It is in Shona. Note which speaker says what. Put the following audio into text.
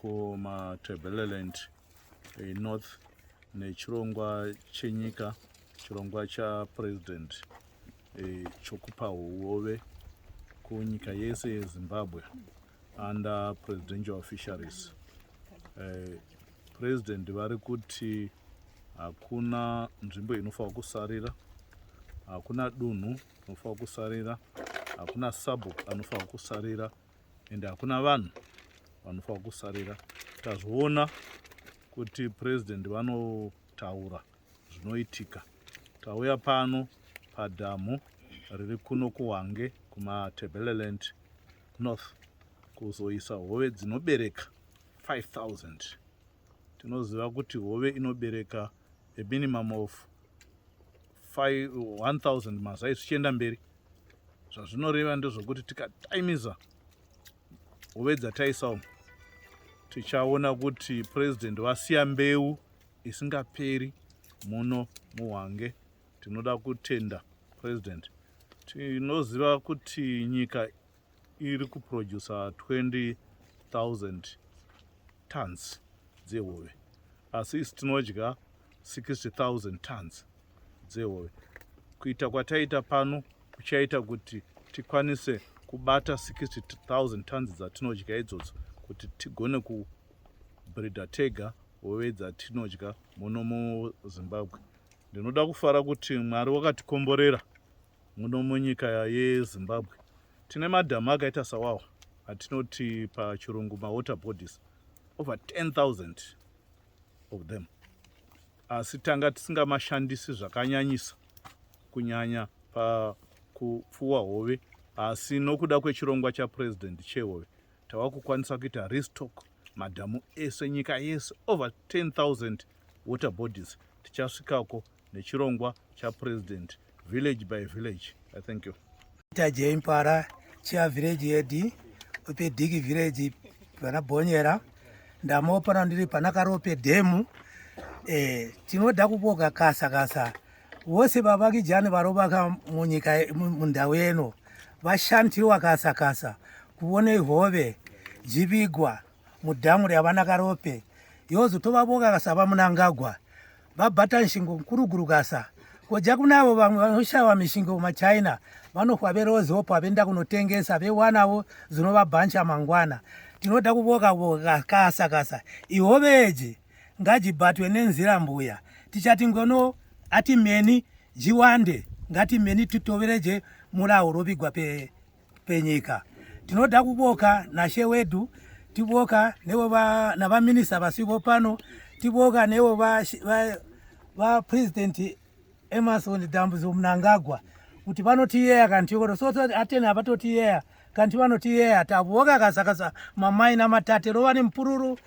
Speaker 1: kuMatabeleland North nechirongwa chenyika, chirongwa chaPresident chokupa hove kunyika yese yeZimbabwe under Presidential Fisheries. President vari kuti hakuna nzvimbo inofanira kusarira, hakuna dunhu rinofanira kusarira, hakuna sabhuku anofanira kusarira, ende hakuna vanhu vanofanira kusarira. Tazviona kuti President vanotaura zvinoitika. Tauya pano padhamu riri kuno kuHwange, kuMatabeleland North, kuzoisa hove dzinobereka 5000. Tinoziva kuti hove inobereka a minimum of 1000 mazai zvichienda mberi. Zvazvinoreva ndezvokuti tikataimiza hove dzataisa umu, tichaona kuti President vasiya mbeu isingaperi muno muHwange. Tinoda kutenda President. Tinoziva kuti nyika iri kuprodusa 20,000 tons dzehove, asi isi tinodya 60,000 tons dzehove. Kuita kwataita pano kuchaita kuti tikwanise kubata 60,000 tons dzatinodya idzodzo, kuti tigone kubreeda tega hove dzatinodya muno muZimbabwe. Ndinoda kufara kuti Mwari wakatikomborera muno munyika yeZimbabwe. Tine madhamu akaita sawawa atinoti pachirungu mawater bodies, over 10,000 of them, asi tanga tisingamashandisi zvakanyanyisa, kunyanya pakupfuwa hove. Asi nokuda kwechirongwa chaPresident chehove, tava kukwanisa kuita restock madhamu ese nyika yese, over 10,000 water bodies. Tichasvikako nechirongwa chaPresident, village by village. I thank you.
Speaker 2: Tajeimpara chia village yedi upe diki village pana Bonyera. Ndamo pano ndiri pana Karope dhemu. Tinoda kuboka kasa kasa vose vavakijani varovaka munyika, mundau yeno, vashandiwa kasa kasa kuone hove jivigwa mudhamu ryavana Karope. Yozo tovavoka kasa vaMunangagwa vabhata nshingo nkuruguru kasa koja kunavo vamwe vanoshawa mishingo kumaChina, vanohwa verozopo venda kunotengesa vewanavo zinovabhancha mangwana. Tinoda kuvoka voka kasa kasa ihoveji ngajibhatwe nenzira mbuya. Tichati ngono ati meni jiwande, ngati meni titovereje murawo rovigwa penyika. Tinoda kuboka nashe wedu, tiboka nevo navaminista vasivo pano, tiboka nevo vaPresident Emmerson Dambudzo Mnangagwa kuti vanotiyeya kanti koto so atene havatotiyeya kanti vanotiyeya. Tavoka kasa kasa mamai namatate rova nemupururu.